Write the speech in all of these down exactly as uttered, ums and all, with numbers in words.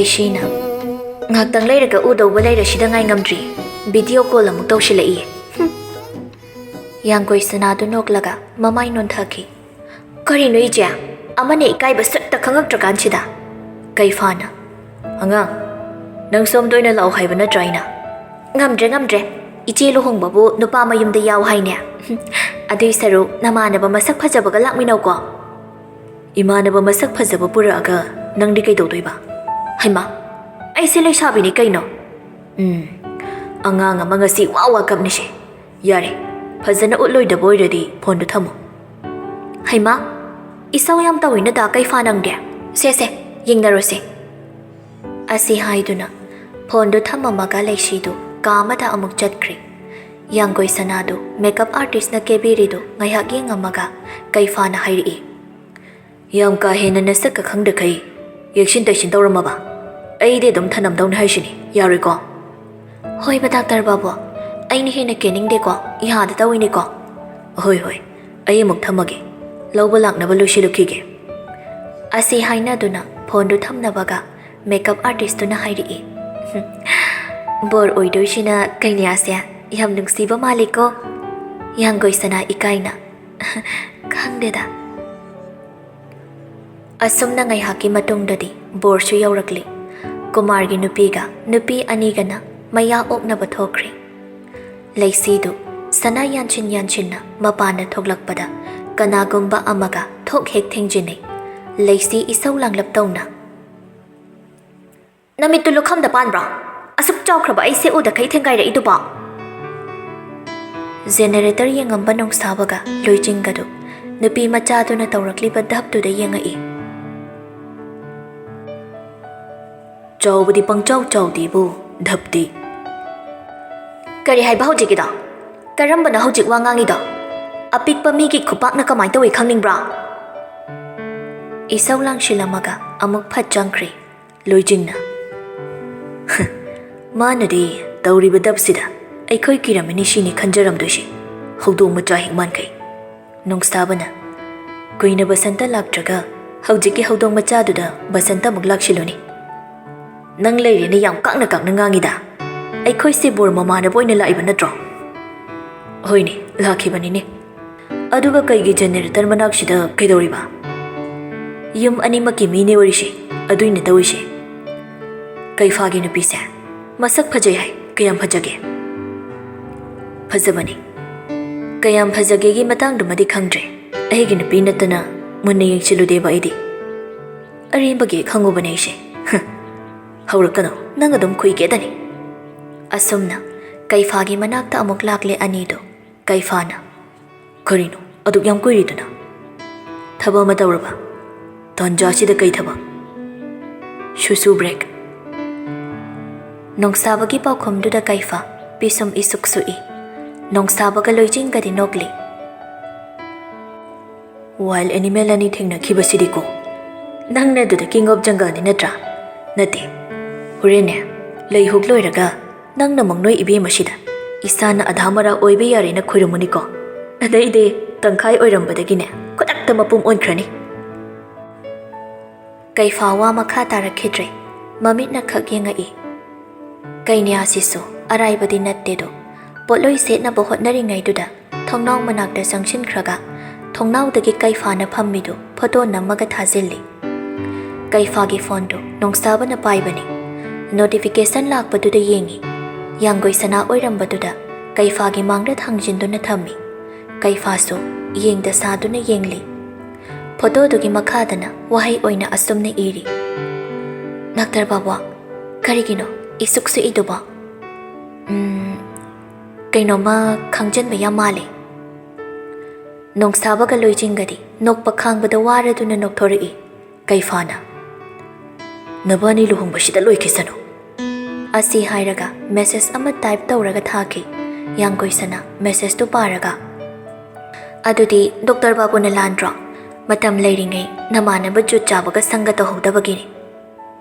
ꯏꯁꯤꯅ ꯉꯥꯏꯍꯥꯛꯇꯪ ꯂꯩꯔꯒ ꯎꯗꯧꯕ ꯂꯩꯔꯦ, ꯁꯤꯗ ꯉꯥꯏ ꯉꯝꯗ꯭ꯔꯤ꯫ ꯚꯤꯗꯤꯑꯣ ꯀꯣꯜ ꯑꯃꯨꯛ ꯇꯧꯁꯤꯜꯂꯛꯏ꯫ ꯍꯨꯝ꯫ ꯌꯥꯡꯒꯣꯏ ꯁꯅꯥꯗꯨ ꯅꯣꯛꯂꯒ ꯃꯃꯥꯏ ꯅꯣꯟꯊꯈꯤ꯫ "ꯀꯔꯤꯅꯣ ꯏꯆꯦ? ꯑꯃꯅ ꯏꯀꯥꯏꯕ ꯁꯨꯠꯇ ꯈꯪꯉꯛꯇ꯭ꯔꯀꯥꯟꯁꯤꯗ?" ꯀꯩꯐꯥꯅ, "ꯑꯉꯥꯡ, ꯅꯪ ꯁꯣꯝꯗ ꯑꯣꯏꯅ ꯂꯥꯛꯑꯣ ꯍꯥꯏꯕ ꯅꯠꯇ꯭ꯔꯥ ꯑꯩꯅ?" "ꯉꯝꯗ꯭ꯔꯦ, ꯉꯝꯗ꯭ꯔꯦ꯫ ꯏꯆꯦ ꯂꯨꯍꯣꯡꯕꯕꯨ ꯅꯨꯄꯥ ꯃꯌꯨꯝꯗ ꯌꯥꯎ ꯍꯥꯏꯅꯦ꯫ ꯑꯗꯨꯏ ꯁꯔꯨꯛ ꯅꯃꯥꯟꯅꯕ ꯃꯁꯛ ꯐꯖꯕꯒ ꯂꯥꯛꯃꯤꯟꯅꯧꯀꯣ꯫" "ꯏꯃꯥꯟꯅꯕ ꯃꯁꯛ ꯐꯖꯕ ꯄꯨꯔꯛꯑꯒ ꯅꯪꯗꯤ ꯀꯩꯗꯧꯗꯣꯏꯕ?" "ꯍꯩꯃꯥ, ꯑꯩꯁꯦ ꯂꯩꯁꯥꯕꯤꯅꯤ ꯀꯩꯅꯣ꯫" "ꯎꯝ, ꯑꯉꯥꯡ ꯑꯃ ꯉꯁꯤ ꯋꯥ ꯋꯥ ꯀꯞꯅꯤꯁꯦ꯫ ꯌꯥꯔꯦ, ꯐꯖꯅ ꯎꯠꯂꯣꯏꯗꯕ ꯑꯣꯏꯔꯗꯤ ꯐꯣꯟꯗꯨ ꯊꯝꯃꯣ꯫" "ꯍꯩꯃꯥ, ꯏꯁꯧ ꯌꯥꯝ ꯇꯧꯏꯅ ꯗꯥ ꯀꯩꯐꯥ ꯅꯪꯗꯤ꯫ ꯁꯦ ꯁꯦ, ꯌꯦꯡꯅꯔꯣꯁꯦ꯫" ꯑꯁꯤ ꯍꯥꯏꯗꯨꯅ ꯐꯣꯟꯗꯨ ꯊꯝꯃꯝꯃꯒ ꯂꯩꯁꯤꯗꯨ ꯀꯥ ꯑꯃꯗ ꯑꯃꯨꯛ ꯆꯠꯈ꯭ꯔꯦ꯫ ꯌꯥꯡꯒꯣꯏ ꯁꯅꯥꯗꯨ ꯃꯦꯀꯞ ꯑꯥꯔꯇꯤꯁꯅ ꯀꯦꯕꯤꯔꯤꯗꯨ ꯉꯥꯏꯍꯥꯛ ꯌꯦꯡꯉꯝꯃꯒ ꯀꯩꯐꯥꯅ ꯍꯥꯏꯔꯛꯏ, "ꯌꯥꯝ ꯀꯥ ꯍꯦꯟꯅ ꯅꯁꯛꯀ ꯈꯪꯗꯈꯩ ꯌꯦꯛꯁꯤꯟ ꯇꯩꯁꯤꯟ ꯇꯧꯔꯝꯃꯕ? ꯑꯩꯗꯤ ꯑꯗꯨꯝ ꯊꯅꯝꯗꯧꯅꯤ ꯍꯥꯏꯁꯤꯅꯤ, ꯌꯥꯔꯣꯏꯀꯣ?" "ꯍꯣꯏꯕ ꯗꯥꯛꯇꯔ ꯕꯥꯕꯨ, ꯑꯩꯅ ꯍꯦꯟꯅ ꯀꯦꯅꯤꯡꯗꯦꯀꯣ, ꯏꯍꯥꯗ ꯇꯧꯏꯅꯦꯀꯣ꯫" "ꯍꯣꯏ ꯍꯣꯏ, ꯑꯩ ꯑꯃꯨꯛ ꯊꯝꯃꯒꯦ, ꯂꯧꯕ ꯂꯥꯛꯅꯕ ꯂꯣꯏꯁꯤꯜꯂꯨꯈꯤꯒꯦ꯫" ꯑꯁꯤ ꯍꯥꯏꯅꯗꯨꯅ ꯐꯣꯟꯗꯨ ꯊꯝꯅꯕꯒ ꯃꯦꯀꯞ ꯑꯥꯔꯇꯤꯁꯇꯨꯅ ꯍꯥꯏꯔꯛꯏ, "ꯕꯣꯔ ꯑꯣꯏꯗꯣꯏꯁꯤꯅ ꯀꯩꯅꯦ ꯑꯁꯦ? ꯌꯥꯝ ꯅꯨꯡꯁꯤꯕ ꯃꯥꯜꯂꯤꯀꯣ꯫" ꯌꯥꯡꯒꯣꯏ ꯁꯅꯥ ꯏꯀꯥꯏꯅ, "ꯈꯪꯗꯦꯗ꯫" ꯑꯁꯨꯝꯅ ꯉꯥꯏꯍꯥꯛꯀꯤ ꯃꯇꯨꯡꯗꯗꯤ ꯕꯣꯔꯁꯨ ꯌꯧꯔꯛꯂꯤ꯫ ꯀꯨꯃꯥꯔꯒꯤ ꯅꯨꯄꯤꯒ ꯅꯨꯄꯤ ꯑꯅꯤꯒꯅ ꯃꯌꯥ ꯑꯣꯛꯅꯕ ꯊꯣꯛꯈ꯭ꯔꯦ꯫ ꯂꯩꯁꯤꯗꯨ ꯁꯅꯥ ꯌꯥꯟꯁꯤꯟ ꯌꯥꯟꯁꯤꯟꯅ ꯃꯄꯥꯟꯗ ꯊꯣꯛꯂꯛꯄꯗ ꯀꯅꯥꯒꯨꯝꯕ ꯑꯃꯒ ꯊꯣꯛ ꯍꯦꯛ ꯊꯦꯡꯖꯤꯟꯅꯩ꯫ ꯂꯩꯁꯤ ꯏꯁꯧ ꯂꯥꯡꯂꯞ ꯇꯧꯅ, "ꯅꯃꯤꯠꯇꯨ ꯂꯨꯈꯝꯗ ꯄꯥꯟꯕ꯭ꯔꯣ? ꯑꯁꯨꯛ ꯆꯥꯎꯈ꯭ꯔꯕ ꯑꯩꯁꯦ ꯎꯗꯈꯩ ꯊꯦꯡꯒꯥꯏꯔꯛꯏꯗꯨꯕꯣ?" ꯖꯦꯅꯦꯔꯦꯇꯔ ꯌꯦꯡꯉꯝꯕ ꯅꯣꯡꯁꯥꯕꯒ ꯂꯣꯏꯖꯤꯡꯒꯗꯨ ꯅꯨꯄꯤ ꯃꯆꯥꯗꯨꯅ ꯇꯧꯔꯛꯂꯤꯕ ꯙꯞꯇꯨꯗ ꯌꯦꯡꯉꯛꯏ꯫ "ꯆꯥꯎꯕꯗꯤ ꯄꯪꯆꯥꯎ ꯆꯥꯎꯗꯦꯕꯨ, ꯙꯞꯇꯤ꯫" "ꯀꯔꯤ ꯍꯥꯏꯕ ꯍꯧꯖꯤꯛꯀꯤꯗꯣ? ꯀꯔꯝꯕꯅ ꯍꯧꯖꯤꯛ ꯋꯥ ꯉꯥꯡꯉꯤꯗꯣ? ꯑꯄꯤꯛꯄ ꯃꯤꯒꯤ ꯈꯨꯄꯥꯛꯅ ꯀꯃꯥꯏ ꯇꯧꯏ ꯈꯪꯅꯤꯡꯕ꯭ꯔꯥ?" ꯏꯁꯧ ꯂꯥꯡꯁꯤꯜꯂꯝꯃꯒ ꯑꯃꯨꯛ ꯐꯠ ꯆꯪꯈ꯭ꯔꯦ꯫ ꯂꯣꯏꯖꯤꯡꯅ, "ꯃꯥꯅꯗꯤ ꯇꯧꯔꯤꯕ ꯙꯞꯁꯤꯗ ꯑꯩꯈꯣꯏ ꯀꯤꯔꯝꯃꯅꯤ ꯁꯤꯅꯤ ꯈꯟꯖꯔꯝꯗꯣꯏꯁꯦ, ꯍꯧꯗꯣꯡ ꯃꯆꯥ ꯍꯦꯛ ꯃꯥꯟꯈꯩ꯫" ꯅꯣꯡꯁꯥꯕꯅ, "ꯀꯨꯏꯅ ꯕꯁꯟꯇ ꯂꯥꯛꯇ꯭ꯔꯒ ꯍꯧꯖꯤꯛꯀꯤ ꯍꯧꯗꯣꯡ ꯃꯆꯥꯗꯨꯗ ꯕꯁꯟꯇ ꯑꯃꯨꯛ ꯂꯥꯛꯁꯤꯜꯂꯨꯅꯤ꯫" ꯅꯪ ꯂꯩꯔꯦꯅ ꯌꯥꯝ ꯀꯥꯛꯅ ꯀꯥꯛꯅ ꯉꯥꯡꯉꯤꯗ꯫ ꯑꯩꯈꯣꯏꯁꯦ ꯕꯣꯔ ꯃꯃꯥꯟꯅꯕ ꯑꯣꯏꯅ ꯂꯥꯛꯏꯕ ꯅꯠꯇ꯭ꯔꯣ? ꯍꯣꯏꯅꯦ, ꯂꯥꯛꯈꯤꯕꯅꯤꯅꯦ꯫ ꯑꯗꯨꯒ ꯀꯩꯒꯤ ꯖꯦꯅꯦꯔꯦꯇꯔ ꯃꯅꯥꯛꯁꯤꯗ ꯀꯩꯗꯧꯔꯤꯕ? ꯌꯨꯝ ꯑꯅꯤꯃꯛꯀꯤ ꯃꯤꯅꯦ ꯑꯣꯏꯔꯤꯁꯦ, ꯑꯗꯨꯏꯅꯦ ꯇꯧꯔꯤꯁꯦ꯫ ꯀꯩꯐꯥꯒꯤ ꯅꯨꯄꯤꯁꯦ ꯃꯁꯛ ꯐꯖꯩ ꯍꯥꯏ, ꯀꯌꯥꯝ ꯐꯖꯒꯦ? ꯐꯖꯕꯅꯤ꯫ ꯀꯌꯥꯝ ꯐꯖꯒꯦꯒꯤ ꯃꯇꯥꯡꯗꯨꯃꯗꯤ ꯈꯪꯗ꯭ꯔꯦ, ꯑꯩꯒꯤ ꯅꯨꯄꯤ ꯅꯠꯇꯅ ꯃꯨꯟꯅ ꯌꯦꯡꯁꯤꯜꯂꯨꯗꯦꯕ ꯑꯩꯗꯤ꯫ ꯑꯔꯦꯝꯕꯒꯤ ꯈꯪꯉꯨꯕꯅꯦ ꯑꯩꯁꯦ꯫ ꯍꯧꯔꯛꯀꯅꯨ, ꯅꯪ ꯑꯗꯨꯝ ꯈꯨꯏꯒꯦꯗꯅꯤ꯫ ꯑꯁꯨꯝꯅ ꯀꯩꯐꯥꯒꯤ ꯃꯅꯥꯛꯇ ꯑꯃꯨꯛ ꯂꯥꯛꯂꯦ ꯑꯅꯤꯗꯣ꯫ ꯀꯩꯐꯥꯅ, "ꯀꯔꯤꯅꯣ ꯑꯗꯨꯛ ꯌꯥꯝ ꯀꯨꯏꯔꯤꯗꯨꯅ? ꯊꯕꯛ ꯑꯃ ꯇꯧꯔꯕ? ꯇꯥꯟꯖꯥꯁꯤꯗ ꯀꯩ ꯊꯕꯛ?" "ꯁꯨꯁꯨ ꯕ꯭ꯔꯦꯛ꯫" ꯅꯣꯡꯁꯥꯕꯒꯤ ꯄꯥꯎꯈꯨꯝꯗꯨꯗ ꯀꯩꯐꯥ ꯄꯤꯁꯨꯝ ꯏꯁꯨꯛ ꯁꯨꯛꯏ꯫ ꯅꯣꯡꯁꯥꯕꯒ ꯂꯣꯏꯖꯤꯡꯒꯗꯤ ꯅꯣꯛꯂꯤ꯫ "ꯋꯥꯏꯜ ꯑꯦꯅꯤꯃꯦꯜ ꯑꯅꯤ ꯊꯦꯡꯅꯈꯤꯕꯁꯤꯗꯤꯀꯣ꯫ ꯅꯪꯅ ꯑꯗꯨꯗ ꯀꯤꯡ ꯑꯣꯐ ꯖꯪꯒꯜꯅꯤ ꯅꯠꯇ꯭ꯔꯥ?" "ꯅꯠꯇꯦ꯫ ꯍꯣꯔꯦꯟꯅꯦ, ꯂꯩ ꯍꯨꯛ ꯂꯣꯏꯔꯒ ꯅꯪꯅ ꯃꯪꯅꯣꯏ ꯏꯕꯦꯝ ꯑꯁꯤꯗ ꯏꯁꯥꯅ ꯑꯙꯥ ꯃꯔꯥ ꯑꯣꯏꯕ ꯌꯥꯔꯦꯅ ꯈꯣꯏꯔꯝꯃꯨꯅꯤꯀꯣ꯫ ꯑꯗꯩꯗꯤ ꯇꯪꯈꯥꯏ ꯑꯣꯏꯔꯝꯕꯗꯒꯤꯅꯦ, ꯈꯨꯗꯛꯇ ꯃꯄꯨꯝ ꯑꯣꯟꯈ꯭ꯔꯅꯤ꯫" ꯀꯩꯐꯥ ꯋꯥ ꯃꯈꯥ ꯇꯥꯔꯛꯈꯤꯗ꯭ꯔꯦ꯫ ꯃꯃꯤꯠꯅ ꯈꯛ ꯌꯦꯡꯉꯛꯏ꯫ ꯀꯩꯅ꯭ꯌꯥꯁꯤꯁꯨ ꯑꯔꯥꯏꯕꯗꯤ ꯅꯠꯇꯦꯗꯣ꯫ ꯄꯣꯠꯂꯣꯏ ꯁꯦꯠꯅꯕ ꯍꯣꯠꯅꯔꯤꯉꯩꯗꯨꯗ ꯊꯣꯡꯅꯥꯎ ꯃꯅꯥꯛꯇ ꯆꯪꯁꯤꯟꯈ꯭ꯔꯒ ꯊꯣꯡꯅꯥꯎꯗꯒꯤ ꯀꯩꯐꯥꯅ ꯐꯝꯃꯤꯗꯨ ꯐꯣꯇꯣ ꯅꯝꯃꯒ ꯊꯥꯖꯤꯜꯂꯤ꯫ ꯀꯩꯐꯥꯒꯤ ꯐꯣꯟꯗꯨ ꯅꯣꯡꯁꯥꯕꯅ ꯄꯥꯏꯕꯅꯤ꯫ ꯅꯣꯇꯤꯐꯤꯀꯦꯁꯟ ꯂꯥꯛꯄꯗꯨꯗ ꯌꯦꯡꯉꯤ꯫ ꯌꯥꯡꯒꯣꯏ ꯁꯅꯥ ꯑꯣꯏꯔꯝꯕꯗꯨꯗ ꯀꯩꯐꯥꯒꯤ ꯃꯥꯡꯗ ꯊꯥꯡꯖꯤꯟꯗꯨꯅ ꯊꯝꯃꯤ꯫ ꯀꯩꯐꯥꯁꯨ ꯌꯦꯡꯗ ꯁꯥꯗꯨꯅ ꯌꯦꯡꯂꯤ꯫ ꯐꯣꯇꯣꯗꯨꯒꯤ ꯃꯈꯥꯗꯅ ꯋꯥꯍꯩ ꯑꯣꯏꯅ ꯑꯁꯨꯝꯅ ꯏꯔꯤ, "ꯗꯥꯛꯇꯔ ꯕꯥꯕꯨ, ꯀꯔꯤꯒꯤꯅꯣ ꯏꯁꯨꯛ ꯁꯨꯛꯏꯗꯨꯕꯣ? ꯎꯝ, ꯀꯩꯅꯣꯝꯃ ꯈꯪꯖꯟꯕ ꯌꯥꯝ ꯃꯥꯜꯂꯦ꯫" ꯅꯣꯡꯁꯥꯕꯒ ꯂꯣꯏꯖꯤꯡꯒꯗꯤ ꯅꯣꯛꯄ ꯈꯥꯡꯕꯗ ꯋꯥꯔꯗꯨꯅ ꯅꯣꯛꯊꯣꯔꯛꯏ꯫ ꯀꯩꯐꯥꯅ, "ꯅꯕꯥꯅꯤ ꯂꯨꯍꯣꯡꯕꯁꯤꯗ ꯂꯣꯏꯈꯤꯁꯅꯨ꯫" ꯑꯁꯤ ꯍꯥꯏꯔꯒ ꯃꯦꯁꯦꯖ ꯑꯃ ꯇꯥꯏꯞ ꯇꯧꯔꯒ ꯊꯥꯈꯤ꯫ ꯌꯥꯡꯒꯣꯏꯁꯅꯥ ꯃꯦꯁꯦꯖꯇꯨ ꯄꯥꯔꯒ, "ꯑꯗꯨꯗꯤ ꯗꯣꯛꯇꯔ ꯕꯥꯕꯨꯅ ꯂꯥꯟꯗ꯭ꯔꯣ? ꯃꯇꯝ ꯂꯩꯔꯤꯉꯩ ꯅꯃꯥꯟꯅꯕ ꯖꯨꯠ ꯆꯥꯕꯒ ꯁꯪꯒ ꯇꯧꯍꯧꯗꯕꯒꯤꯅꯤ꯫"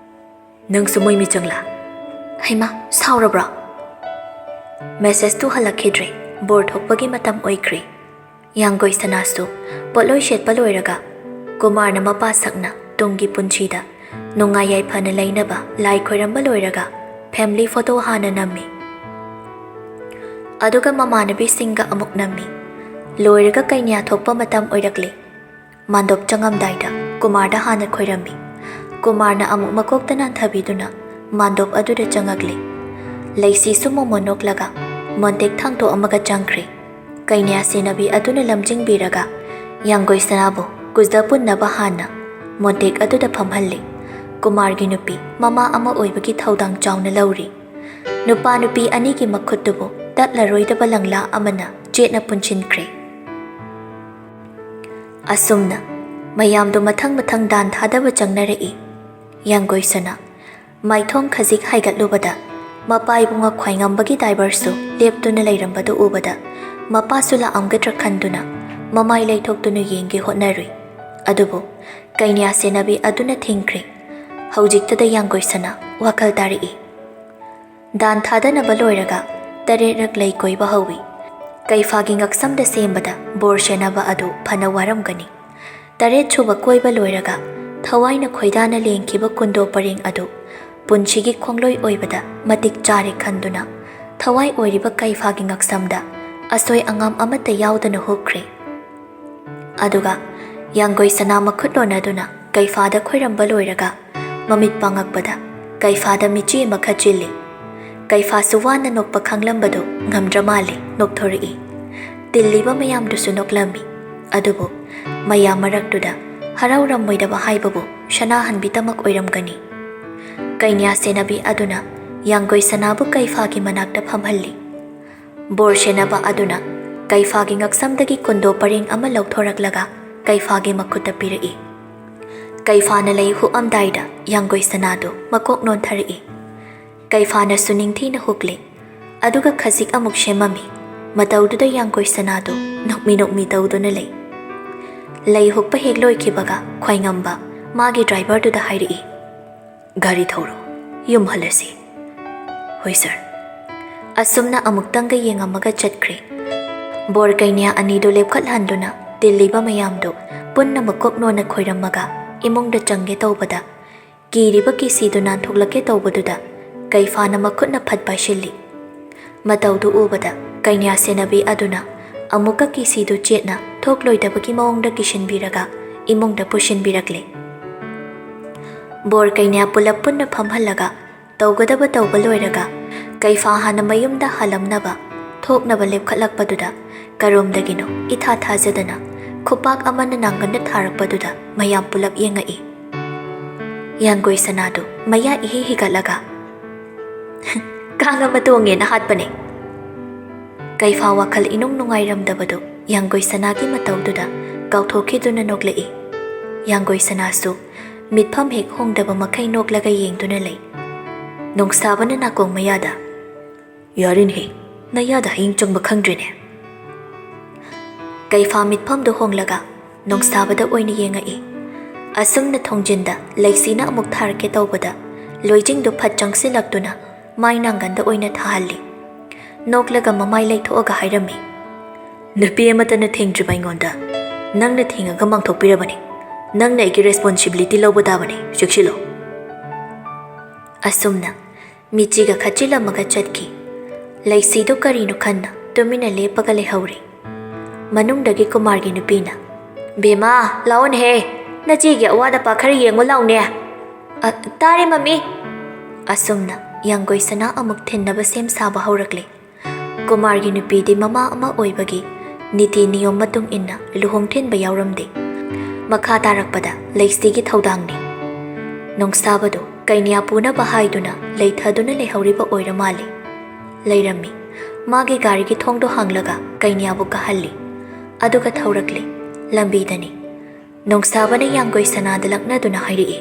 "ꯅꯪꯁꯨ ꯃꯣꯏ ꯃꯤꯆꯪꯂꯥ?" "ꯍꯩꯃꯥ, ꯁꯥꯎꯔꯕ꯭ꯔꯣ?" ꯃꯦꯁꯦꯖꯇꯨ ꯍꯜꯂꯛꯈꯤꯗ꯭ꯔꯦ꯫ ꯕꯣꯔ ꯊꯣꯛꯄꯒꯤ ꯃꯇꯝ ꯑꯣꯏꯈ꯭ꯔꯦ꯫ ꯌꯥꯡꯒꯣꯏ ꯁꯅꯥꯁꯨ ꯄꯣꯠꯂꯣꯏ ꯁꯦꯠꯄ ꯂꯣꯏꯔꯒ ꯀꯨꯃꯥꯔꯅ ꯃꯄꯥ ꯁꯛꯅ ꯇꯨꯡꯒꯤ ꯄꯨꯟꯁꯤꯗ ꯅꯨꯡꯉꯥꯏ ꯌꯥꯏꯐꯅ ꯂꯩꯅꯕ ꯂꯥꯏ ꯈꯣꯏꯔꯝꯕ ꯂꯣꯏꯔꯒ family photo ꯍꯥꯟꯅ ꯅꯝꯃꯤ꯫ ꯑꯗꯨꯒ ꯃꯃꯥꯟꯅꯕꯤꯁꯤꯡꯒ ꯑꯃꯨꯛ ꯅꯝꯃꯤ꯫ ꯂꯣꯏꯔꯒ ꯀꯩꯅ꯭ꯌꯥ ꯊꯣꯛꯄ ꯃꯇꯝ ꯑꯣꯏꯔꯛꯂꯦ꯫ ꯃꯥꯟꯗꯣꯞ ꯆꯪꯉꯝꯗꯥꯏꯗ ꯀꯨꯃꯥꯔꯗ ꯍꯥꯟꯅ ꯈꯣꯏꯔꯝꯃꯤ꯫ ꯀꯨꯃꯥꯔꯅ ꯑꯃꯨꯛ ꯃꯀꯣꯛꯇ ꯅꯥꯟꯊꯕꯤꯗꯨꯅ ꯃꯥꯟꯗꯣꯞ ꯑꯗꯨꯗ ꯆꯪꯉꯛꯂꯦ꯫ ꯂꯩꯁꯤꯁꯨ ꯃꯣꯃꯣꯟ ꯅꯣꯛꯂꯒ ꯃꯣꯟꯇꯦꯛ ꯊꯥꯡꯗꯣꯛꯑꯝꯃꯒ ꯆꯪꯈ꯭ꯔꯦ꯫ ꯀꯩꯅ꯭ꯌꯥ ꯁꯦꯟꯅꯕꯤ ꯑꯗꯨꯅ ꯂꯝꯖꯤꯡꯕꯤꯔꯒ ꯌꯥꯡꯒꯣꯏ ꯁꯅꯥꯕꯨ ꯀꯨꯖꯗ ꯄꯨꯟꯅꯕ ꯍꯥꯟꯅ ꯃꯣꯟꯇꯦꯛ ꯑꯗꯨꯗ ꯐꯝꯍꯜꯂꯦ꯫ ꯀꯨꯃꯥꯔꯒꯤ ꯅꯨꯄꯤ ꯃꯃꯥ ꯑꯃ ꯑꯣꯏꯕꯒꯤ ꯊꯧꯗꯥꯡ ꯆꯥꯎꯅ ꯂꯧꯔꯤ꯫ ꯅꯨꯄꯥ ꯅꯨꯄꯤ ꯑꯅꯤꯒꯤ ꯃꯈꯨꯠꯇꯨꯕꯨ ꯇꯠꯂꯔꯣꯏꯗꯕ ꯂꯪꯂꯥ ꯑꯃꯅ ꯆꯦꯠꯅ ꯄꯨꯟꯁꯤꯟꯈ꯭ꯔꯦ꯫ ꯑꯁꯨꯝꯅ ꯃꯌꯥꯝꯗꯨ ꯃꯊꯪ ꯃꯊꯪ ꯗꯥꯟ ꯊꯥꯗꯕ ꯆꯪꯅꯔꯛꯏ꯫ ꯌꯥꯡꯒꯣꯏ ꯁꯅꯥ ꯃꯥꯏꯊꯣꯡ ꯈꯖꯤꯛ ꯍꯥꯏꯒꯠꯂꯨꯕꯗ ꯃꯄꯥ ꯏꯕꯨꯡꯉꯣ ꯈ꯭ꯋꯥꯏꯉꯝꯕꯒꯤ ꯗ꯭ꯔꯥꯏꯚꯔꯁꯨ ꯂꯦꯞꯇꯨꯅ ꯂꯩꯔꯝꯕꯗꯨ ꯎꯕꯗ ꯃꯄꯥꯁꯨ ꯂꯥꯛꯑꯝꯒꯗ꯭ꯔꯥ ꯈꯟꯗꯨꯅ ꯃꯃꯥꯏ ꯂꯩꯊꯣꯛꯇꯨꯅ ꯌꯦꯡꯒꯦ ꯍꯣꯠꯅꯔꯨꯏ꯫ ꯑꯗꯨꯕꯨ ꯀꯩꯅ꯭ꯌꯥ ꯁꯦꯟꯅꯕꯤ ꯑꯗꯨꯅ ꯊꯤꯡꯈ꯭ꯔꯦ꯫ ꯍꯧꯖꯤꯛꯇꯗ ꯌꯥꯡꯒꯣꯏ ꯁꯅꯥ ꯋꯥꯈꯜ ꯇꯥꯔꯛꯏ꯫ ꯗꯥꯟ ꯊꯥꯗꯅꯕ ꯂꯣꯏꯔꯒ ꯇꯔꯦꯠꯔꯛ ꯂꯩ ꯀꯣꯏꯕ ꯍꯧꯏ꯫ ꯀꯩꯐꯥꯒꯤ ꯉꯛꯁꯝꯗ ꯁꯦꯝꯕꯗ ꯕꯣꯔ ꯁꯦꯟꯅꯕ ꯑꯗꯨ ꯐꯅ ꯋꯥꯔꯝꯒꯅꯤ꯫ ꯇꯔꯦꯠ ꯁꯨꯕ ꯀꯣꯏꯕ ꯂꯣꯏꯔꯒ ꯊꯋꯥꯏꯅ ꯈꯣꯏꯗꯥꯅ ꯂꯦꯡꯈꯤꯕ ꯀꯨꯟꯗꯣ ꯄꯔꯦꯡ ꯑꯗꯨ ꯄꯨꯟꯁꯤꯒꯤ ꯈꯣꯡꯂꯣꯏ ꯑꯣꯏꯕꯗ ꯃꯇꯤꯛ ꯆꯥꯔꯦ ꯈꯟꯗꯨꯅ ꯊꯋꯥꯏ ꯑꯣꯏꯔꯤꯕ ꯀꯩꯐꯥꯒꯤ ꯉꯛꯁꯝꯗ ꯑꯁꯣꯏ ꯑꯉꯥꯝ ꯑꯃꯠꯇ ꯌꯥꯎꯗꯅ ꯍꯨꯈ꯭ꯔꯦ꯫ ꯑꯗꯨꯒ ꯌꯥꯡꯒꯣꯏ ꯁꯅꯥ ꯃꯈꯨꯠ ꯂꯣꯟꯅꯗꯨꯅ ꯀꯩꯐꯥꯗ ꯈꯣꯏꯔꯝꯕ ꯂꯣꯏꯔꯒ ꯃꯃꯤꯠ ꯄꯥꯡꯉꯛꯄꯗ ꯀꯩꯐꯥꯗ ꯃꯤꯆꯤ ꯑꯃ ꯈꯠꯆꯤꯜꯂꯤ꯫ ꯀꯩꯐꯥꯁꯨ ꯋꯥꯅ ꯅꯣꯛꯄ ꯈꯪꯂꯝꯕꯗꯨ ꯉꯝꯗ꯭ꯔ ꯃꯥꯜꯂꯦ, ꯅꯣꯛꯊꯣꯔꯛꯏ꯫ ꯇꯤꯜꯂꯤꯕ ꯃꯌꯥꯝꯗꯨꯁꯨ ꯅꯣꯛꯂꯝꯃꯤ꯫ ꯑꯗꯨꯕꯨ ꯃꯌꯥꯝ ꯃꯔꯛꯇꯨꯗ ꯍꯔꯥꯎꯔꯝꯃꯣꯏꯗꯕ ꯍꯥꯏꯕꯕꯨ ꯁꯅꯥꯍꯟꯕꯤꯇꯃꯛ ꯑꯣꯏꯔꯝꯒꯅꯤ꯫ ꯀꯩꯅ꯭ꯌꯥ ꯁꯦꯟꯅꯕꯤ ꯑꯗꯨꯅ ꯌꯥꯡꯒꯣꯏ ꯁꯅꯥꯕꯨ ꯀꯩꯐꯥꯒꯤ ꯃꯅꯥꯛꯇ ꯐꯝꯍꯜꯂꯤ꯫ ꯕꯣꯔ ꯁꯦꯟꯅꯕ ꯑꯗꯨꯅ ꯀꯩꯐꯥꯒꯤ ꯉꯛꯁꯝꯗꯒꯤ ꯀꯨꯟꯗꯣ ꯄꯔꯦꯡ ꯑꯃ ꯂꯧꯊꯣꯔꯛꯂꯒ ꯀꯩꯐꯥꯒꯤ ꯃꯈꯨꯠꯇ ꯄꯤꯔꯛꯏ꯫ ꯀꯩꯐꯥꯅ ꯂꯩ ꯍꯨꯛꯑꯝꯗꯥꯏꯗ ꯌꯥꯡꯒꯣꯏ ꯁꯅꯥꯗꯨ ꯃꯀꯣꯛ ꯅꯣꯟꯊꯔꯛꯏ꯫ ꯀꯩꯐꯥꯅꯁꯨ ꯅꯤꯡꯊꯤꯅ ꯍꯨꯛꯂꯦ꯫ ꯑꯗꯨꯒ ꯈꯖꯤꯛ ꯑꯃꯨꯛ ꯁꯦꯝꯃꯝꯃꯤ꯫ ꯃꯇꯧꯗꯨꯗ ꯌꯥꯡꯒꯣꯏ ꯁꯅꯥꯗꯨ ꯅꯣꯛꯃꯤ ꯅꯣꯛꯃꯤ ꯇꯧꯗꯨꯅ ꯂꯩ꯫ ꯂꯩ ꯍꯨꯛꯄ ꯍꯦꯛ ꯂꯣꯏꯈꯤꯕꯒ ꯈ꯭ꯋꯥꯏꯉꯝꯕ ꯃꯥꯒꯤ ꯗ꯭ꯔꯥꯏꯚꯔꯗꯨꯗ ꯍꯥꯏꯔꯛꯏ, "ꯒꯥꯔꯤ ꯊꯧꯔꯣ, ꯌꯨꯝ ꯍꯜꯂꯁꯤ꯫" "ꯍꯣꯏ ꯁꯥꯔ꯫" ꯑꯁꯨꯝꯅ ꯑꯃꯨꯛꯇꯪꯒ ꯌꯦꯡꯉꯝꯃꯒ ꯆꯠꯈ꯭ꯔꯦ꯫ ꯕꯣꯔ ꯀꯩꯅ꯭ꯌꯥ ꯑꯅꯤꯗꯨ ꯂꯦꯞꯈꯠꯍꯟꯗꯨꯅ ꯇꯤꯜꯂꯤꯕ ꯃꯌꯥꯝꯗꯨ ꯄꯨꯟꯅ ꯃꯀꯣꯛ ꯅꯣꯟꯅ ꯈꯣꯏꯔꯝꯃꯒ ꯏꯃꯨꯡꯗ ꯆꯪꯒꯦ ꯇꯧꯕꯗ ꯀꯤꯔꯤꯕ ꯀꯤꯁꯤꯗꯨ ꯅꯥꯟꯊꯣꯛꯂꯛꯀꯦ ꯇꯧꯕꯗꯨꯗ ꯀꯩꯐꯥꯅ ꯃꯈꯨꯠꯅ ꯐꯠ ꯄꯥꯏꯁꯤꯜꯂꯤ꯫ ꯃꯇꯧꯗꯨ ꯎꯕꯗ ꯀꯩꯅ꯭ꯌꯥ ꯁꯦꯟꯅꯕꯤ ꯑꯗꯨꯅ ꯑꯃꯨꯛꯀ ꯀꯤꯁꯤꯗꯨ ꯆꯦꯠꯅ ꯊꯣꯛꯂꯣꯏꯗꯕꯒꯤ ꯃꯑꯣꯡꯗ ꯀꯤꯁꯤꯟꯕꯤꯔꯒ ꯏꯃꯨꯡꯗ ꯄꯨꯁꯤꯟꯕꯤꯔꯛꯂꯦ꯫ ꯕꯣꯔ ꯀꯩꯅ꯭ꯌꯥ ꯄꯨꯂꯞ ꯄꯨꯟꯅ ꯐꯝꯍꯜꯂꯒ ꯇꯧꯒꯗꯕ ꯇꯧꯕ ꯂꯣꯏꯔꯒ ꯀꯩꯐꯥ ꯍꯥꯟꯅ ꯃꯌꯨꯝꯗ ꯍꯜꯂꯝꯅꯕ ꯊꯣꯛꯅꯕ ꯂꯦꯞꯈꯠꯂꯛꯄꯗꯨꯗ ꯀꯔꯣꯝꯗꯒꯤꯅꯣ ꯏꯊꯥ ꯊꯥꯖꯗꯅ ꯈꯨꯄꯥꯛ ꯑꯃꯅ ꯅꯥꯡꯒꯟꯗ ꯊꯥꯔꯛꯄꯗꯨꯗ ꯃꯌꯥꯝ ꯄꯨꯂꯞ ꯌꯦꯡꯉꯛꯏ꯫ ꯌꯥꯡꯒꯣꯏ ꯁꯅꯥꯗꯨ ꯃꯌꯥ ꯏꯍꯤ ꯍꯤꯒꯠꯂꯒ, "ꯀꯥꯡ ꯑꯃ ꯇꯣꯡꯉꯦꯅ ꯍꯥꯠꯄꯅꯦ!" ꯀꯩꯐꯥ ꯋꯥꯈꯜ ꯏꯅꯨꯡ ꯅꯨꯡꯉꯥꯏꯔꯝꯗꯕꯗꯨ ꯌꯥꯡꯒꯣꯏ ꯁꯅꯥꯒꯤ ꯃꯇꯧꯗꯨꯗ ꯀꯥꯎꯊꯣꯛꯈꯤꯗꯨꯅ ꯅꯣꯛꯂꯛꯏ꯫ ꯌꯥꯡꯒꯣꯏ ꯁꯅꯥꯁꯨ ꯃꯤꯠꯐꯝ ꯍꯦꯛ ꯍꯣꯡꯗꯕ ꯃꯈꯩ ꯅꯣꯛꯂꯒ ꯌꯦꯡꯗꯨꯅ ꯂꯩ꯫ ꯅꯣꯡꯁꯥꯕꯅ ꯅꯥꯀꯣꯡ ꯃꯌꯥꯗ, "ꯌꯥꯔꯦꯅꯦꯍꯦ, ꯅꯌꯥꯗ ꯍꯌꯤꯡ ꯆꯪꯕ ꯈꯪꯗ꯭ꯔꯦꯅꯦ!" ꯀꯩꯐꯥ ꯃꯤꯠꯐꯝꯗꯨ ꯍꯣꯡꯂꯒ ꯅꯣꯡꯁꯥꯕꯗ ꯑꯣꯏꯅ ꯌꯦꯡꯉꯛꯏ꯫ ꯑꯁꯨꯝꯅ ꯊꯣꯡꯖꯤꯟꯗ ꯂꯩꯁꯤꯅ ꯑꯃꯨꯛ ꯊꯥꯔꯛꯀꯦ ꯇꯧꯕꯗ ꯂꯣꯏꯖꯤꯡꯗꯨ ꯐꯠ ꯆꯪꯁꯤꯜꯂꯛꯇꯨꯅ ꯃꯥꯏ ꯅꯥꯡꯒꯟꯗ ꯑꯣꯏꯅ ꯊꯥꯍꯜꯂꯤ꯫ ꯅꯣꯛꯂꯒ ꯃꯃꯥꯏ ꯂꯩꯊꯣꯛꯑꯒ ꯍꯥꯏꯔꯝꯃꯤ, "ꯅꯨꯄꯤ ꯑꯃꯠꯇꯅ ꯊꯦꯡꯗ꯭ꯔꯤꯕ ꯑꯩꯉꯣꯟꯗ ꯅꯪꯅ ꯊꯦꯡꯉꯒ ꯃꯥꯡꯊꯣꯛꯄꯤꯔꯕꯅꯤ꯫ ꯅꯪꯅ ꯑꯩꯒꯤ responsibility ꯂꯧꯕ ꯇꯥꯕꯅꯤ, ꯆꯦꯛꯁꯤꯜꯂꯣ!" ꯑꯁꯨꯝꯅ ꯃꯤꯆꯤꯒ ꯈꯠꯆꯤꯜꯂꯝꯃꯒ ꯆꯠꯈꯤ꯫ ꯂꯩꯁꯤꯗꯨ ꯀꯔꯤꯅꯣ ꯈꯟꯅ ꯇꯨꯃꯤꯟꯅ ꯂꯦꯞꯄꯒ ꯂꯩꯍꯧꯔꯦ꯫ ꯃꯅꯨꯡꯗꯒꯤ ꯀꯨꯃꯥꯔꯒꯤ ꯅꯨꯄꯤꯅ, "ꯕꯦꯃꯥ, ꯂꯥꯛꯑꯣꯅꯦꯍꯦ, ꯅꯆꯦꯒꯤ ꯑꯋꯥꯠ ꯑꯄꯥ ꯈꯔ ꯌꯦꯡꯉꯨ ꯂꯥꯎꯅꯦ!" "ꯑ, ꯇꯥꯔꯦ ꯃꯃꯤ!" ꯑꯁꯨꯝꯅ ꯌꯥꯡꯒꯣꯏ ꯁꯅꯥ ꯑꯃꯨꯛ ꯊꯤꯟꯅꯕ ꯁꯦꯝ ꯁꯥꯕ ꯍꯧꯔꯛꯂꯦ꯫ ꯀꯨꯃꯥꯔꯒꯤ ꯅꯨꯄꯤꯗꯤ ꯃꯃꯥ ꯑꯃ ꯑꯣꯏꯕꯒꯤ ꯅꯤꯇꯤ ꯅꯤꯌꯣꯝ ꯃꯇꯨꯡ ꯏꯟꯅ ꯂꯨꯍꯣꯡ ꯊꯤꯟꯕ ꯌꯥꯎꯔꯝꯗꯦ꯫ ꯃꯈꯥ ꯇꯥꯔꯛꯄꯗ ꯂꯩꯁꯤꯒꯤ ꯊꯧꯗꯥꯡꯅꯤ꯫ ꯅꯣꯡꯁꯥꯕꯗꯨ ꯀꯩꯅ꯭ꯌꯥ ꯄꯨꯅꯕ ꯍꯥꯏꯗꯨꯅ ꯂꯩꯊꯗꯨꯅ ꯂꯩꯍꯧꯔꯤꯕ ꯑꯣꯏꯔ ꯃꯥꯜꯂꯦ꯫ ꯂꯩꯔꯝꯃꯤ꯫ ꯃꯥꯒꯤ ꯒꯥꯔꯤꯒꯤ ꯊꯣꯡꯗꯣ ꯍꯥꯡꯂꯒ ꯀꯩꯅ꯭ꯌꯥꯕꯨ ꯀꯥꯍꯜꯂꯤ꯫ ꯑꯗꯨꯒ ꯊꯧꯔꯛꯂꯤ꯫ ꯂꯝꯕꯤꯗꯅꯤ꯫ ꯅꯣꯡꯁꯥꯕꯅ ꯌꯥꯡꯒꯣꯏ ꯁꯅꯥꯗ ꯂꯛꯅꯗꯨꯅ ꯍꯥꯏꯔꯛꯏ,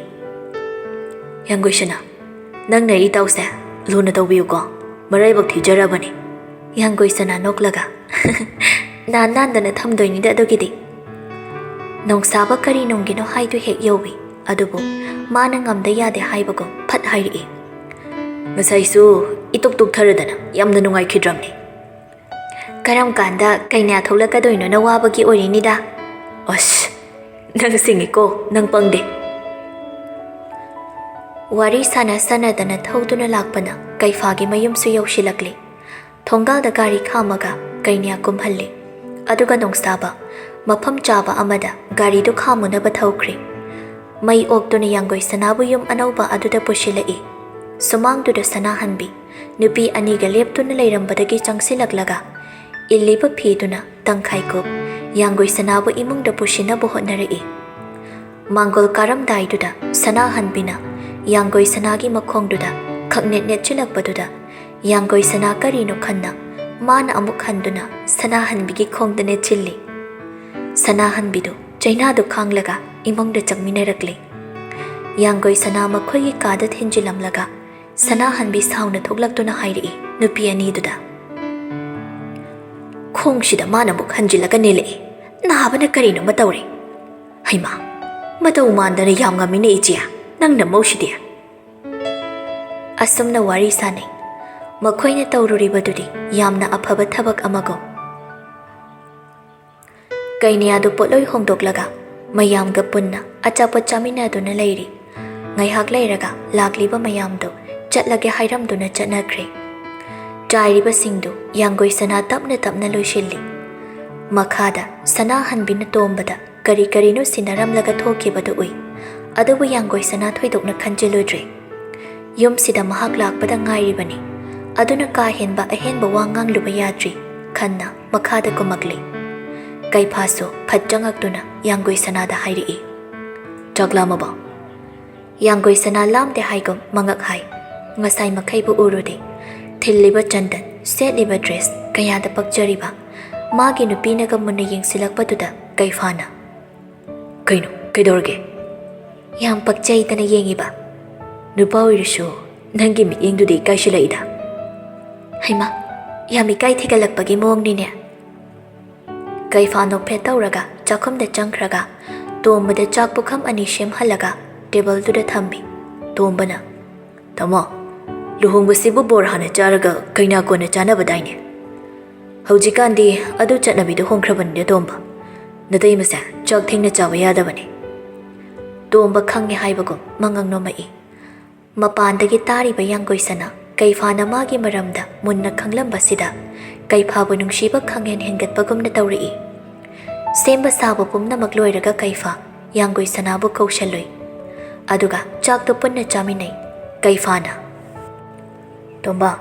"ꯌꯥꯡꯒꯣꯏ ꯁꯅꯥ, ꯅꯪꯅ ꯏꯇꯥꯎꯁꯦ ꯂꯨꯅ ꯇꯧꯕꯤꯌꯨꯀꯣ, ꯃꯔꯥꯏꯕꯛ ꯊꯤꯖꯔꯕꯅꯤ!" ꯌꯥꯡꯒꯣꯏ ꯁꯅꯥ ꯅꯣꯛꯂꯒ, "ꯅꯥꯟ ꯅꯥꯟꯗꯅ ꯊꯝꯗꯣꯏꯅꯤꯗ ꯑꯗꯨꯒꯤꯗꯤ!" ꯅꯣꯡꯁꯥꯕ ꯀꯔꯤ ꯅꯨꯡꯒꯤꯅꯣ ꯍꯥꯏꯗꯨ ꯍꯦꯛ ꯌꯧꯏ, ꯑꯗꯨꯕꯨ ꯃꯥꯅ ꯉꯝꯗ ꯌꯥꯗꯦ ꯍꯥꯏꯕꯒꯨꯝ ꯐꯠ ꯍꯥꯏꯔꯛꯏ, "ꯉꯁꯥꯏꯁꯨ ꯏꯇꯨꯛ ꯇꯨꯛꯊꯔꯗꯅ ꯌꯥꯝꯅ ꯅꯨꯡꯉꯥꯏꯈꯤꯗ꯭ꯔꯕꯅꯤ!" "ꯀꯔꯝ ꯀꯥꯟꯗ ꯀꯩꯅ꯭ꯌꯥ ꯊꯣꯛꯂꯛꯀꯗꯣꯏꯅꯣꯅ ꯋꯥꯕꯒꯤ ꯑꯣꯏꯔꯤꯅꯤꯗ!" "ꯑꯁ, ꯅꯪ ꯁꯤꯡꯉꯤꯀꯣ, ꯅꯪ ꯄꯪꯗꯦ!" ꯋꯥꯔꯤ ꯁꯥꯟꯅ ꯁꯥꯟꯅꯗꯅ ꯊꯧꯗꯨꯅ ꯂꯥꯛꯄꯅ ꯀꯩꯐꯥꯒꯤ ꯃꯌꯨꯝꯁꯨ ꯌꯧꯁꯤꯜꯂꯛꯂꯤ꯫ ꯊꯣꯡꯒꯥꯜꯗ ꯒꯥꯔꯤ ꯈꯥꯝꯃꯒ ꯀꯩꯅ꯭ꯌꯥ ꯀꯨꯝꯍꯜꯂꯤ꯫ ꯑꯗꯨꯒ ꯅꯣꯡꯁꯥꯕ, ꯃꯐꯝ ꯆꯥꯕ ꯑꯃꯗ ꯒꯥꯔꯤꯗꯨ ꯈꯥꯝꯃꯨꯅꯕ ꯊꯧꯈ꯭ꯔꯦ꯫ ꯃꯩ ꯑꯣꯛꯇꯨꯅ ꯌꯥꯡꯒꯣꯏ ꯁꯅꯥꯕꯨ ꯌꯨꯝ ꯑꯅꯧꯕ ꯑꯗꯨꯗ ꯄꯨꯁꯤꯜꯂꯛꯏ꯫ ꯁꯨꯃꯥꯡꯗꯨꯗ ꯁꯅꯥꯍꯟꯕꯤ, ꯅꯨꯄꯤ ꯑꯅꯤꯒ ꯂꯦꯞꯇꯨꯅ ꯂꯩꯔꯝꯕꯗꯒꯤ ꯆꯪꯁꯤꯜꯂꯛꯂꯒ, ꯏꯜꯂꯤꯕ ꯐꯤꯗꯨꯅ ꯇꯪꯈꯥꯏ ꯀꯨꯞ, ꯌꯥꯡꯒꯣꯏ ꯁꯅꯥꯕꯨ ꯏꯃꯨꯡꯗ ꯄꯨꯁꯤꯟꯅꯕ ꯍꯣꯠꯅꯔꯛꯏ꯫ ꯃꯥꯡꯒꯣꯜ ꯀꯥꯔꯝꯗꯥꯏꯗꯨꯗ ꯁꯅꯥꯍꯟꯕꯤꯅ ꯌꯥꯡꯒꯣꯏ ꯁꯅꯥꯒꯤ ꯃꯈꯣꯡꯗꯨꯗ ꯈꯪꯅꯦꯠ ꯅꯦꯠꯆꯤꯜꯂꯛꯄꯗꯨꯗ, ꯌꯥꯡꯒꯣꯏ ꯁꯅꯥ ꯀꯔꯤꯅꯣ ꯈꯟꯅ ꯃꯥꯅ ꯑꯃꯨꯛ ꯍꯟꯗꯨꯅ ꯁꯅꯥꯍꯟꯕꯤꯒꯤ ꯈꯣꯡꯗ ꯅꯦꯠꯆꯤꯜꯂꯤ꯫ ꯁꯅꯥꯍꯟꯕꯤꯗꯨ ꯆꯩꯅꯥꯗꯨ ꯈꯥꯡꯂꯒ ꯏꯃꯨꯡꯗ ꯆꯪꯃꯤꯟꯅꯔꯛꯂꯤ꯫ ꯌꯥꯡꯒꯣꯏ ꯁꯅꯥ ꯃꯈꯣꯏꯒꯤ ꯀꯥꯗ ꯊꯤꯟꯖꯤꯜꯂꯝꯂꯒ ꯁꯅꯥꯍꯟꯕꯤ ꯁꯥꯎꯅ ꯊꯣꯛꯂꯛꯇꯨꯅ ꯍꯥꯏꯔꯛꯏ ꯅꯨꯄꯤ ꯑꯅꯤꯗꯨꯗ, "ꯈꯣꯡꯁꯤꯗ ꯃꯥꯅ ꯑꯃꯨꯛ ꯍꯟꯖꯤꯜꯂꯒ ꯅꯦꯜꯂꯛꯏ꯫ ꯅꯥꯕꯅ ꯀꯔꯤꯅꯣꯃ ꯇꯧꯔꯦ꯫ ꯍꯩꯃꯥ, ꯃꯇꯧ ꯃꯥꯟꯗꯅ ꯌꯥꯝ ꯉꯝꯃꯤꯅꯦ ꯏꯆꯦ, ꯅꯪ ꯅꯃꯧꯁꯤꯗꯤ?" ꯑꯁꯨꯝꯅ ꯋꯥꯔꯤ ꯁꯥꯅꯩ꯫ ꯃꯈꯣꯏꯅ ꯇꯧꯔꯨꯔꯤꯕꯗꯨꯗꯤ ꯌꯥꯝꯅ ꯑꯐꯕ ꯊꯕꯛ ꯑꯃꯒꯨꯝ꯫ ꯀꯩꯅ꯭ꯌꯥꯗꯨ ꯄꯣꯠꯂꯣꯏ ꯍꯣꯡꯗꯣꯛꯂꯒ ꯃꯌꯥꯝꯒ ꯄꯨꯟꯅ ꯑꯆꯥꯄꯣꯠ ꯆꯥꯃꯤꯟꯅꯗꯨꯅ ꯂꯩꯔꯤ꯫ ꯉꯥꯏꯍꯥꯛ ꯂꯩꯔꯒ ꯂꯥꯛꯂꯤꯕ ꯃꯌꯥꯝꯗꯨ ꯆꯠꯂꯒꯦ ꯍꯥꯏꯔꯝꯗꯨꯅ ꯆꯠꯅꯈ꯭ꯔꯦ꯫ ꯆꯥꯏꯔꯤꯕꯁꯤꯡꯗꯨ ꯌꯥꯡꯒꯣꯏ ꯁꯅꯥ ꯇꯞꯅ ꯇꯞꯅ ꯂꯣꯏꯁꯤꯜꯂꯤ꯫ ꯃꯈꯥꯗ ꯁꯅꯥꯍꯟꯕꯤꯅ ꯇꯣꯝꯕꯗ ꯀꯔꯤ ꯀꯔꯤꯅꯣ ꯁꯤꯟꯅꯔꯝꯂꯒ ꯊꯣꯛꯈꯤꯕꯗꯨ ꯎꯏ꯫ ꯑꯗꯨꯕꯨ ꯌꯥꯡꯒꯣꯏ ꯁꯅꯥ ꯊꯣꯏꯗꯣꯛꯅ ꯈꯟꯖꯤꯜꯂꯨꯗ꯭ꯔꯦ꯫ ꯌꯨꯝꯁꯤꯗ ꯃꯍꯥꯛ ꯂꯥꯛꯄꯗ ꯉꯥꯏꯔꯤꯕꯅꯤ꯫ ꯑꯗꯨꯅ ꯀꯥ ꯍꯦꯟꯕ ꯑꯍꯦꯟꯕ ꯋꯥ ꯉꯥꯡꯂꯨꯕ ꯌꯥꯗ꯭ꯔꯤ꯫ ꯈꯟꯅ ꯃꯈꯥꯗ ꯀꯨꯝꯃꯛꯂꯤ꯫ ꯀꯩꯐꯥꯁꯨ ꯐꯠ ꯆꯪꯉꯛꯇꯨꯅ ꯌꯥꯡꯒꯣꯏ ꯁꯅꯥꯗ ꯍꯥꯏꯔꯛꯏ, "ꯆꯥꯛ ꯂꯥꯝꯃꯕꯣ?" ꯌꯥꯡꯒꯣꯏ ꯁꯅꯥ ꯂꯥꯝꯗꯦ ꯍꯥꯏꯒꯨꯝ ꯃꯉꯛ ꯍꯥꯏ꯫ ꯉꯁꯥꯏ ꯃꯈꯩꯕꯨ ꯎꯔꯨꯗꯦ꯫ ꯊꯤꯜꯂꯤꯕ ꯆꯟꯗꯟ, ꯁꯦꯠꯂꯤꯕ ꯗ꯭ꯔꯦꯁ ꯀꯌꯥꯗ ꯄꯛꯆꯔꯤꯕ꯫ ꯃꯥꯒꯤ ꯅꯨꯄꯤꯅꯒ ꯃꯨꯟꯅ ꯌꯦꯡꯁꯤꯜꯂꯛꯄꯗꯨꯗ ꯀꯩꯐꯥꯅ, "ꯀꯩꯅꯣ, ꯀꯩꯗꯧꯔꯒꯦ?" "ꯌꯥꯝ ꯄꯛꯆꯩꯗꯅ ꯌꯦꯡꯉꯤꯕ꯫" "ꯅꯨꯄꯥ ꯑꯣꯏꯔꯁꯨ ꯅꯪꯒꯤ ꯃꯤꯠꯌꯦꯡꯗꯨꯗꯤ ꯏꯀꯥꯏꯁꯤꯜꯂꯛꯏꯗ꯫" "ꯍꯩꯃꯥ, ꯌꯥꯝ ꯏꯀꯥꯏ ꯊꯤꯒꯠꯂꯛꯄꯒꯤ ꯃꯑꯣꯡꯅꯤꯅꯦ꯫" ꯀꯩꯐꯥ ꯅꯣꯛꯐꯦꯠ ꯇꯧꯔꯒ ꯆꯥꯛꯈꯨꯝꯗ ꯆꯪꯈ꯭ꯔꯒ ꯇꯣꯝꯕꯗ ꯆꯥꯛ ꯄꯨꯈꯝ ꯑꯅꯤ ꯁꯦꯝꯍꯜꯂꯒ ꯇꯦꯕꯜꯗꯨꯗ ꯊꯝꯃꯤ꯫ ꯇꯣꯝꯕꯅ, "ꯇꯥꯃꯣ, ꯂꯨꯍꯣꯡꯕꯁꯤꯕꯨ ꯕꯣꯔ ꯍꯥꯟꯅ ꯆꯥꯔꯒ ꯀꯩꯅꯥ ꯀꯣꯟꯅ ꯆꯥꯅꯕꯗꯥꯏꯅꯦ? ꯍꯧꯖꯤꯛꯀꯥꯟꯗꯤ ꯑꯗꯨ ꯆꯠꯅꯕꯤꯗꯨ ꯍꯣꯡꯈ꯭ꯔꯕꯅꯤꯗ ꯇꯣꯝꯕ꯫ ꯅꯇꯩꯃꯁꯦ ꯆꯥꯛ ꯊꯦꯡꯅ ꯆꯥꯕ ꯌꯥꯗꯕꯅꯦ꯫" ꯇꯣꯝꯕ ꯈꯪꯉꯦ ꯍꯥꯏꯕꯒꯨꯝ ꯃꯉꯛ ꯅꯣꯝꯃꯛꯏ꯫ ꯃꯄꯥꯟꯗꯒꯤ ꯇꯥꯔꯤꯕ ꯌꯥꯡꯒꯣꯏꯁꯅꯥ ꯀꯩꯐꯥꯅ ꯃꯥꯒꯤ ꯃꯔꯝꯗ ꯃꯨꯟꯅ ꯈꯪꯂꯝꯕꯁꯤꯗ ꯀꯩꯐꯥꯕꯨ ꯅꯨꯡꯁꯤꯕ ꯈꯪꯍꯦꯟ ꯍꯦꯟꯒꯠꯄꯒꯨꯝꯅ ꯇꯧꯔꯛꯏ꯫ ꯁꯦꯝꯕ ꯁꯥꯕ ꯄꯨꯝꯅꯃꯛ ꯂꯣꯏꯔꯒ ꯀꯩꯐꯥ ꯌꯥꯡꯒꯣꯏꯁꯅꯥꯕꯨ ꯀꯧꯁꯜꯂꯨꯏ꯫ ꯑꯗꯨꯒ ꯆꯥꯛꯇꯨ ꯄꯨꯟꯅ ꯆꯥꯃꯤꯟꯅꯩ꯫ ꯀꯩꯐꯥꯅ, "ꯇꯣꯝꯕ,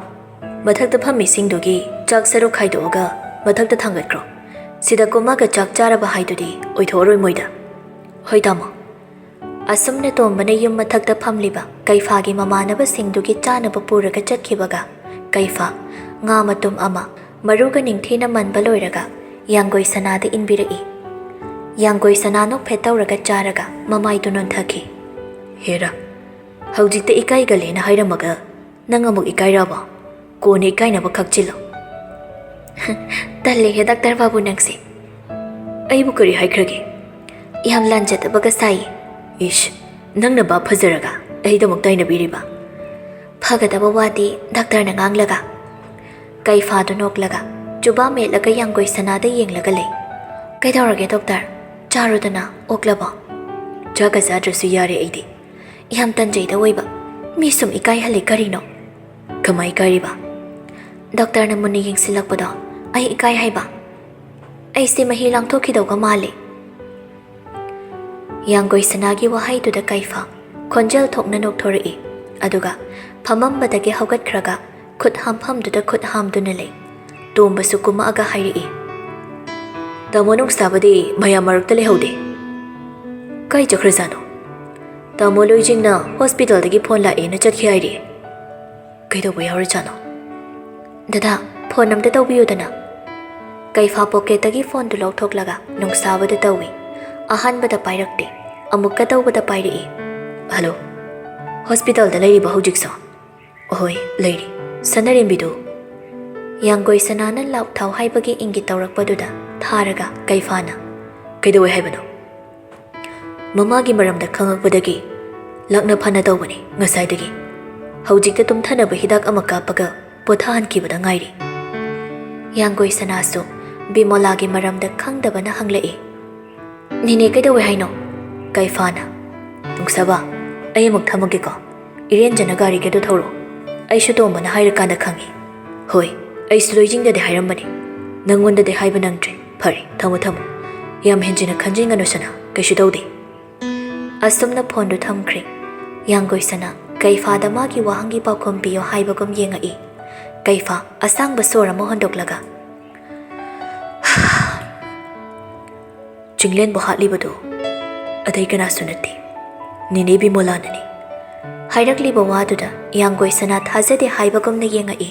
ꯃꯊꯛꯇ ꯐꯝꯃꯤꯁꯤꯡꯗꯨꯒꯤ ꯆꯥꯛ ꯁꯔꯨꯛ ꯈꯥꯏꯗꯣꯛꯑꯒ ꯃꯊꯛꯇ ꯊꯥꯡꯒꯠꯈ꯭ꯔꯣ꯫ ꯁꯤꯗ ꯀꯨꯝꯃꯒ ꯆꯥꯛ ꯆꯥꯔꯕ ꯍꯥꯏꯗꯨꯗꯤ ꯑꯣꯏꯊꯣꯛꯑꯔꯣꯏ ꯃꯣꯏꯗ꯫" "ꯍꯣꯏ ꯇꯥꯃꯣ꯫" ꯑꯁꯨꯝꯅ ꯇꯣꯝꯕꯅ ꯌꯨꯝ ꯃꯊꯛꯇ ꯐꯝꯂꯤꯕ ꯀꯩꯐꯥꯒꯤ ꯃꯃꯥꯟꯅꯕꯁꯤꯡꯗꯨꯒꯤ ꯆꯥꯅꯕ ꯄꯨꯔꯒ ꯆꯠꯈꯤꯕꯒ ꯀꯩꯐꯥ ꯉꯥ ꯃꯇꯨꯝ ꯑꯃ ꯃꯔꯨꯒ ꯅꯤꯡꯊꯤꯅ ꯃꯟꯕ ꯂꯣꯏꯔꯒ ꯌꯥꯡꯒꯣꯏꯁꯅꯥꯗ ꯏꯟꯕꯤꯔꯛꯏ꯫ ꯌꯥꯡꯒꯣꯏꯁꯅꯥ ꯅꯣꯛꯐꯦꯠ ꯇꯧꯔꯒ ꯆꯥꯔꯒ ꯃꯃꯥꯏꯗꯨ ꯅꯣꯟꯊꯈꯤ꯫ "ꯍꯦꯔꯥ, ꯍꯧꯖꯤꯛꯇ ꯏꯀꯥꯏꯒꯜꯂꯦꯅ ꯍꯥꯏꯔꯝꯃꯒ ꯅꯪ ꯑꯃꯨꯛ ꯏꯀꯥꯏꯔꯕꯣ? ꯀꯣꯟꯅ ꯏꯀꯥꯏꯅꯕ ꯈꯛꯆꯤꯜꯂꯣ꯫" "ꯇꯜꯂꯦꯍꯦ ꯗꯥꯛꯇꯔ ꯕꯥꯕꯨ ꯅꯪꯁꯦ꯫" "ꯑꯩꯕꯨ ꯀꯔꯤ ꯍꯥꯏꯈ꯭ꯔꯒꯦ?" "ꯌꯥꯝ ꯂꯥꯟꯖꯗꯕꯒ ꯁꯥꯏꯌꯦ꯫" "ꯏꯁ, ꯅꯪꯅ ꯕꯥꯞ ꯐꯖꯔꯒ ꯑꯩꯗꯃꯛ ꯇꯥꯏꯅꯕꯤꯔꯤꯕ?" "ꯐꯒꯗꯕ ꯋꯥꯗꯤ ꯗꯥꯛꯇꯔꯅ ꯉꯥꯡꯂꯒ꯫" ꯀꯩꯐꯥꯗꯨ ꯅꯣꯛꯂꯒ ꯆꯨꯕꯥ ꯃꯦꯠꯂꯒ ꯌꯥꯡꯒꯣꯏꯁꯅꯥꯗ ꯌꯦꯡꯂꯒ ꯂꯩ꯫ "ꯀꯩꯗꯧꯔꯒꯦ ꯗꯣꯛꯇꯔ? ꯆꯥꯔꯣꯗꯅ, ꯑꯣꯛꯂꯕꯣ?" "ꯆꯥꯒ ꯆꯥꯗ꯭ꯔꯁꯨ ꯌꯥꯔꯦ ꯑꯩꯗꯤ꯫" "ꯌꯥꯝ ꯇꯟꯖꯩꯗ ꯑꯣꯏꯕ꯫ ꯃꯤ ꯁꯨꯝ ꯏꯀꯥꯏꯍꯜꯂꯤ ꯀꯔꯤꯅꯣ?" "ꯀꯃꯥꯏ ꯏꯀꯥꯏꯔꯤꯕ?" ꯗꯣꯛꯇꯔꯅ ꯃꯨꯟꯅ ꯌꯦꯡꯁꯤꯜꯂꯛꯄꯗꯣ ꯑꯩ ꯏꯀꯥꯏ ꯍꯥꯏꯕ꯫ ꯑꯩꯁꯦ ꯃꯍꯤ ꯂꯥꯡꯊꯣꯛꯈꯤꯗꯧꯒ ꯃꯥꯜꯂꯤ꯫ ꯌꯥꯡꯒꯣꯏꯁꯅꯥꯒꯤ ꯋꯥꯍꯩꯗꯨꯗ ꯀꯩꯐꯥ ꯈꯣꯟꯖꯦꯜ ꯊꯣꯛꯅ ꯅꯣꯛꯊꯣꯔꯛꯏ꯫ ꯑꯗꯨꯒ ꯐꯝꯃꯝꯕꯗꯒꯤ ꯍꯧꯒꯠꯈ꯭ꯔꯒ ꯈꯨꯠ ꯍꯥꯝꯐꯝꯗꯨꯗ ꯈꯨꯠ ꯍꯥꯝꯗꯨꯅ ꯂꯩ꯫ ꯇꯣꯝꯕꯁꯨ ꯀꯨꯝꯃꯛꯑꯒ ꯍꯥꯏꯔꯛꯏ, "ꯇꯥꯃꯣ ꯅꯨꯡꯁꯥꯕꯗꯤ ꯃꯌꯥꯝ ꯃꯔꯛꯇ ꯂꯩꯍꯧꯗꯦ꯫ ꯀꯥꯏ ꯆꯠꯈ꯭ꯔꯖꯥꯠꯅꯣ? ꯇꯥꯃꯣ ꯂꯣꯏꯖꯤꯡꯅ ꯍꯣꯁꯄꯤꯇꯥꯜꯗꯒꯤ ꯐꯣꯟ ꯂꯥꯛꯑꯦꯅ ꯆꯠꯈꯤ ꯍꯥꯏꯔꯤ꯫ ꯀꯩꯗꯧꯕ ꯌꯥꯎꯔꯖꯥꯠꯅꯣ?" "ꯗꯗꯥ, ꯐꯣꯟ ꯑꯝꯇ ꯇꯧꯕꯤꯌꯨꯗꯅ꯫" ꯀꯩꯐꯥ ꯄꯣꯀꯦꯠꯇꯒꯤ ꯐꯣꯟꯗꯨ ꯂꯧꯊꯣꯛꯂꯒ ꯅꯨꯡꯁꯥꯕꯗ ꯇꯧꯏ꯫ ꯑꯍꯥꯟꯕꯗ ꯄꯥꯏꯔꯛꯇꯦ꯫ ꯑꯃꯨꯛꯀ ꯇꯧꯕꯗ ꯄꯥꯏꯔꯛꯏ꯫ "ꯍꯜꯂꯣ, ꯍꯣꯁꯄꯤꯇꯥꯜꯗ ꯂꯩꯔꯤꯕ ꯍꯧꯖꯤꯛꯁꯨ?" "ꯑꯍꯣꯏ, ꯂꯩꯔꯤ꯫ ꯁꯅꯔꯦꯝꯕꯤꯗꯨ?" ꯌꯥꯡꯒꯣꯏ ꯁꯅꯥꯅ ꯂꯥꯎ ꯊꯥꯎ ꯍꯥꯏꯕꯒꯤ ꯏꯪꯒꯤꯠ ꯇꯧꯔꯛꯄꯗꯨꯗ ꯊꯥꯔꯒ ꯀꯩꯐꯥꯅ, "ꯀꯩꯗꯧꯋꯦ ꯍꯥꯏꯕꯅꯣ?" "ꯃꯃꯥꯒꯤ ꯃꯔꯝꯗ ꯈꯪꯉꯛꯄꯗꯒꯤ ꯂꯥꯛꯅ ꯐꯅ ꯇꯧꯕꯅꯤ ꯉꯁꯥꯏꯗꯒꯤ꯫ ꯍꯧꯖꯤꯛꯇ ꯇꯨꯝꯊꯅꯕ ꯍꯤꯗꯥꯛ ꯑꯃ ꯀꯥꯞꯄꯒ ꯄꯣꯊꯥꯍꯟꯈꯤꯕꯗ ꯉꯥꯏꯔꯤ꯫" ꯌꯥꯡꯒꯣꯏ ꯁꯅꯥꯁꯨ ꯕꯤꯃꯣꯂꯥꯒꯤ ꯃꯔꯝꯗ ꯈꯪꯗꯕꯅ ꯍꯪꯂꯛꯏ꯫ "ꯅꯦꯅꯦ ꯀꯩꯗꯧꯋꯦ ꯍꯥꯏꯅꯣ?" ꯀꯩꯐꯥꯅ, "ꯅꯨꯡꯁꯥꯕ, ꯑꯩ ꯑꯃꯨꯛ ꯊꯝꯃꯒꯦꯀꯣ꯫ "ꯏꯔꯦꯟꯖꯅ ꯒꯥꯔꯤꯒꯗꯣ ꯊꯧꯔꯣ꯫ ꯑꯩꯁꯨ ꯇꯣꯝꯕꯅ ꯍꯥꯏꯔꯀꯥꯟꯗ ꯈꯪꯉꯤ꯫ ꯍꯣꯏ, ꯑꯩꯁꯨ ꯂꯣꯏꯖꯤꯡꯗꯗꯤ ꯍꯥꯏꯔꯝꯕꯅꯤ꯫ ꯅꯪꯉꯣꯟꯗꯗꯤ ꯍꯥꯏꯕ ꯅꯪꯗ꯭ꯔꯦ꯫ ꯐꯔꯦ, ꯊꯝꯃꯣ, ꯊꯝꯃꯣ꯫ ꯌꯥꯝ ꯍꯦꯟꯖꯤꯟꯅ ꯈꯟꯖꯤꯟꯒꯅꯨ ꯁꯅꯥ, ꯀꯩꯁꯨ ꯇꯧꯗꯦ꯫" ꯑꯁꯨꯝꯅ ꯐꯣꯟꯗꯨ ꯊꯝꯈ꯭ꯔꯦ꯫ ꯌꯥꯡꯒꯣꯏ ꯁꯅꯥ ꯀꯩꯐꯥꯗ ꯃꯥꯒꯤ ꯋꯥꯍꯪꯒꯤ ꯄꯥꯎꯈꯨꯝ ꯄꯤꯌꯣ ꯍꯥꯏꯕꯒꯨꯝ ꯌꯦꯡꯉꯛꯏ꯫ ꯀꯩꯐꯥ ꯑꯁꯥꯡꯕ ꯁꯣꯔ ꯑꯃ ꯍꯣꯟꯗꯣꯛꯂꯒ, "ꯆꯤꯡꯂꯦꯟꯕꯨ ꯍꯥꯠꯂꯤꯕꯗꯨ ꯑꯇꯩ ꯀꯅꯥꯁꯨ ꯅꯠꯇꯦ, ꯅꯦꯅꯦ ꯕꯤꯃꯣꯂꯥꯅꯅꯤ" ꯍꯥꯏꯔꯛꯂꯤꯕ ꯋꯥꯗꯨꯗ ꯌꯥꯡꯒꯣꯏ ꯁꯅꯥ ꯊꯥꯖꯗꯦ ꯍꯥꯏꯕꯒꯨꯝꯅ ꯌꯦꯡꯉꯛꯏ꯫